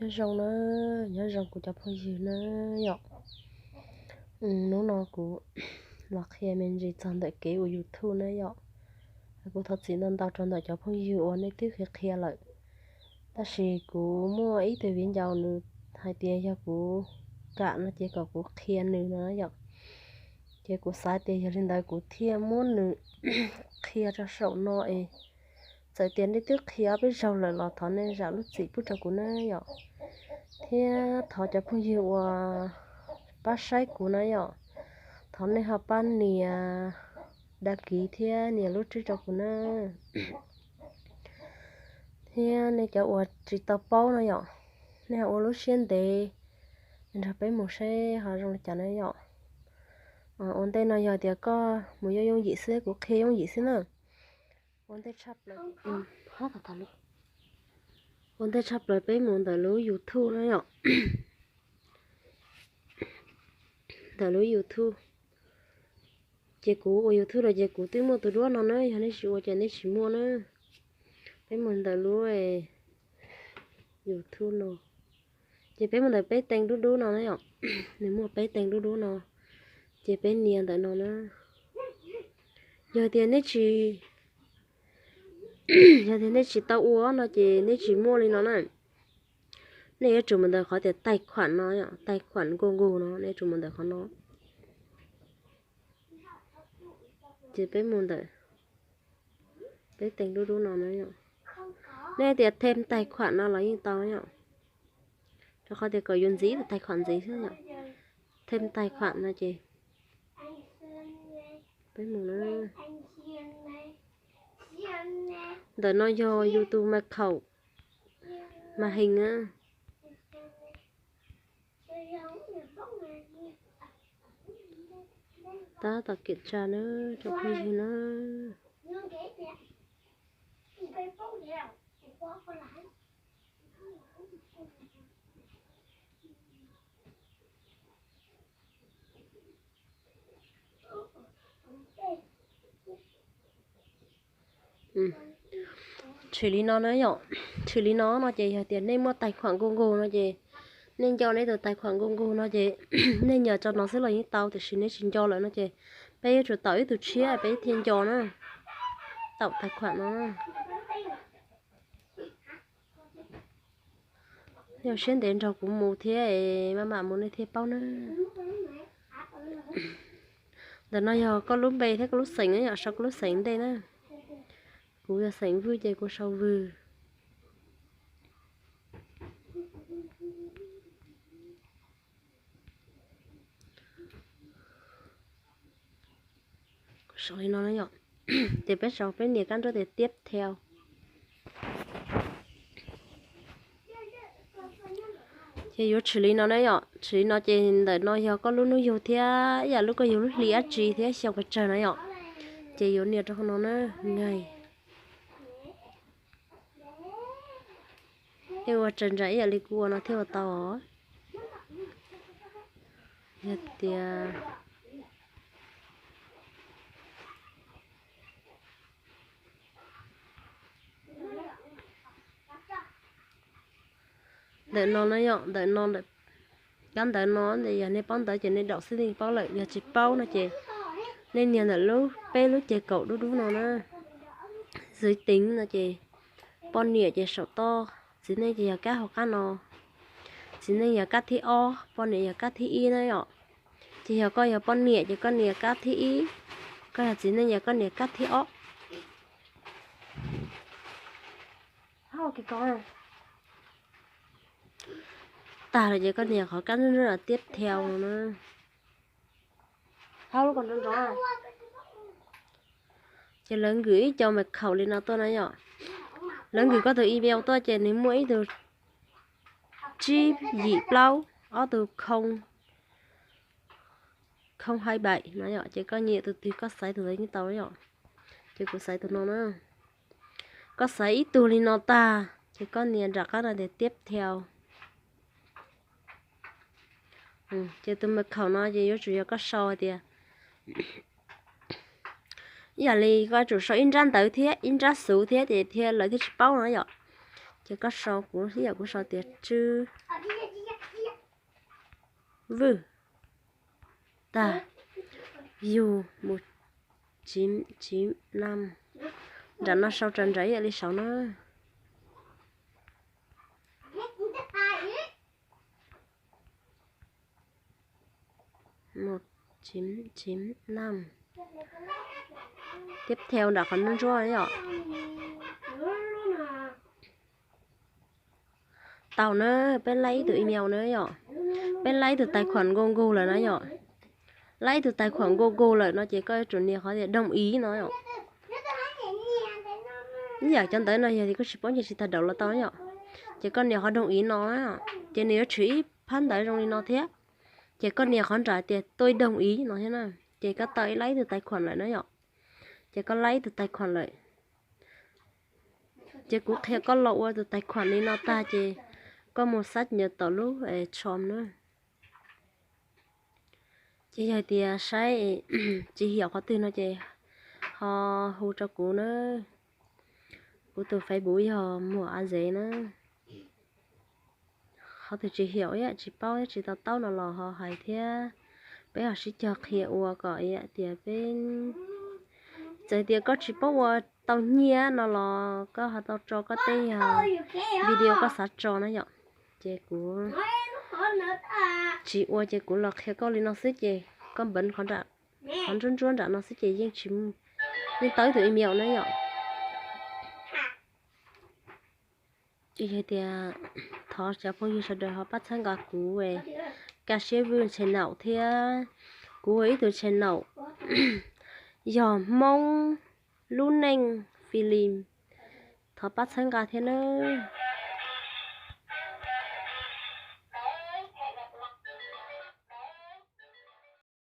Nyob zoo na, nyob zoo kuv cov phooj ywg na yom. Hnub no kuv los qhia me ntsis txog ntawm kev ua YouTube na yom. Kuv thov txim ntau ntau rau ntawm cov phooj ywg uas nej twb qhia qhia lawm, tab sis kuv muaj ib tug viv ncaus nws hais tias yog kuv kam no ces kom kuv qhia nws no yom. Ces kuv xav tias yog li ntawd kuv thiaj muab nws qhia rau saum no es txawm tias nej twb qhia ob peb zaug lawm los thov nej zam lub txim pub rau kuv na yom. Thiab thov cov phooj ywg uas pab saib kuv na yom, thov nej ho pab nias đăng ký thiab nias lub tswb rau kuv na. Thiab nej cov uas tsis tau paub no yom, nej ho ua lub siab ntev nrog peb mus saib ho zoo li cas na yom. Ua ntej no yog tias koj mus yooj yooj yim xwb, kuv qhia yooj yim xwb na. Ua ntej tshaj plaws, ua ntej tshaj plaws peb mus ntawm lub YouTube na yom. Ntawm lub YouTube, ces kuv ua YouTube los ces kuv twb muaj tus duab no na, yog nej tsis ua ces nej tsis muaj na. Peb mus ntawm lub YouTube no, ces peb mus ntawm peb teej dub dub no na yom. Nws muaj peb teej dub dub no, ces peb nias ntawm no na. Yog tias nej tsis, yog tias nej tsis tau ua no ces nej tsis muaj li no na. Nej yuav tsum mus ntawm qhov tias tài khoản no, tài khoản Google no, nej yuav tsum mus ntawm qhov no. Ces peb mus ntawm peb teej dub dub no na. Nej tias thêm tài khoản no los yeej tau yom. Rau qhov tias kom yuav ntxiv tus tài khoản ntxiv xwb yom. Thêm tài khoản no ces peb mus na. Ntawm no yog yus tus mật khẩu màn hình na. Tab tom kiểm tra na, cov phooj ywg na. Tshwm li no na yom, tshwm li no no ces yog tias nej muaj tài khoản Google no ces nej nco nej tus tài khoản Google no ces nej nias tso no xwb los yeej tau, tiam sis nej tsis nco lawm no ces peb yuav tsum tạo ib tug tshiab peb thiaj nco na. Tạo tài khoản no na. Yog siab ntev nrog kuv mus thiab, maj mam mus nej thiaj paub na. Ntawm no yog koj lub npe thiab koj lub xeem na yom, sau koj lub xeem ntej na. Kuv yog xeem Vwj ces kuv sau Vwj. Sau li no na yom. Ces peb sau peb nias kab nrab tias tiếp theo. Ces yuav tshwm li no na yom, tshwm li no ces ntawm no yog koj lub hnub yug thiab ib yam li koj yug lub hli dab tsi thiab xyoo pes tsawg na yom. Ces yuav nias rau qhov no na, ngày. Nej ua raws nraim ib yam li kuv ua no thiaj ua tau os. Yog tias ntawm no na yom, ntawm no, kab ntawv no yog nej paub ntawv ces nej đọc xwb nej paub lawm, yog tsis paub no ces nej nias ntawm lub peb lub ceg kaum dub dub no na, giới tính no ces poj niam ces saum toj, txiv neej ces yog kab hauv qab no. Txiv neej yog kab thib ob, poj niam yog kab thib ib na yom. Ces yog koj yog poj niam ces koj nias kab thib ib, koj yog txiv neej yog koj nias kab thib ob. Tag lawm ces koj nias qhov kab nrab nrab no tiếp theo no na. Ces lawv nkws ib co mật khẩu li no tuaj na yom. Lawv nkws koj tus email tuaj ces nws muaj ib tug tsib yim plaub ob tug không, không hai bảy no yom, ces koj nyiam tus twg koj xaiv tus ntawd yeej tau yom. Ces kuv xaiv tus no na. Koj xaiv ib tug li no tag ces koj nias nram qab no tias tiếp theo. Ces tus mật khẩu no ces yuav tsum yog koj sau hais tias, ib yam li koj yuav tsum sau ib nrab ntawv thiab ib nrab xuv thiab ces thiaj lawv thiaj tsis paub no yom. Ces koj sau kuv ib yam kuv sau tias Trư Vư tag, yug một chín chín năm. Nram no sau raws nraim ib yam li saud na. Một chín chín năm. Tiếp theo nram qhov ntsuab ntsuab yom. Tau na, peb laib ib tug email na yom. Peb laib ib tug tài khoản Google lawm na yom. Laib ib tug tài khoản Google lawm no ces koj yuav tsum nias qhov tias đồng ý no yom. Ib yam cov ntawv no yog tias koj tsis paub ces tsis tag daus los tau yom. Ces koj nias qhov đồng ý no, ces nws yuav tshwm ib phab ntawv zoo li no thiab. Ces koj nias qhov nram tias tôi đồng ý no thiab na. Ces koj tau ib laib ib tug tài khoản lawm na yom. Ces koj laib ib tug tài khoản lawm. Ces kuv qhia koj los ua tus tài khoản li no tag ces koj mus xab nyas tom lub Chrome na. Ces yog tias saib tsis hiểu qhov twg no ces ho hu rau kuv na. Kuv tus Facebook yog Muam A Zev na. Qhov twg tsis hiểu ib yam tsis paub thiab tsis to taub no los ho hais thiab, peb ho sib cog qhia ua kom ib yam tias peb, txawm tias koj tsis paub ua tau nyiaj no los koj ho tau tso koj tej yog video koj xav tso na yom. Ces kuv tsis ua ces kuv los qhia koj li no xwb ces koj npeev qhov nram, qhov ntsuab ntsuab nram no xwb ces yeej tsis, yeej tau ib tug email na yom. Ces yog tias thov cov phooj ywg sawv daws ho pab txhawb nqa kuv Ka Siab Vwj channel thiab, kuv ua ib tug channel yog Hmoob Lub Neej Film, thov pab txhawb nqa thiab nawb.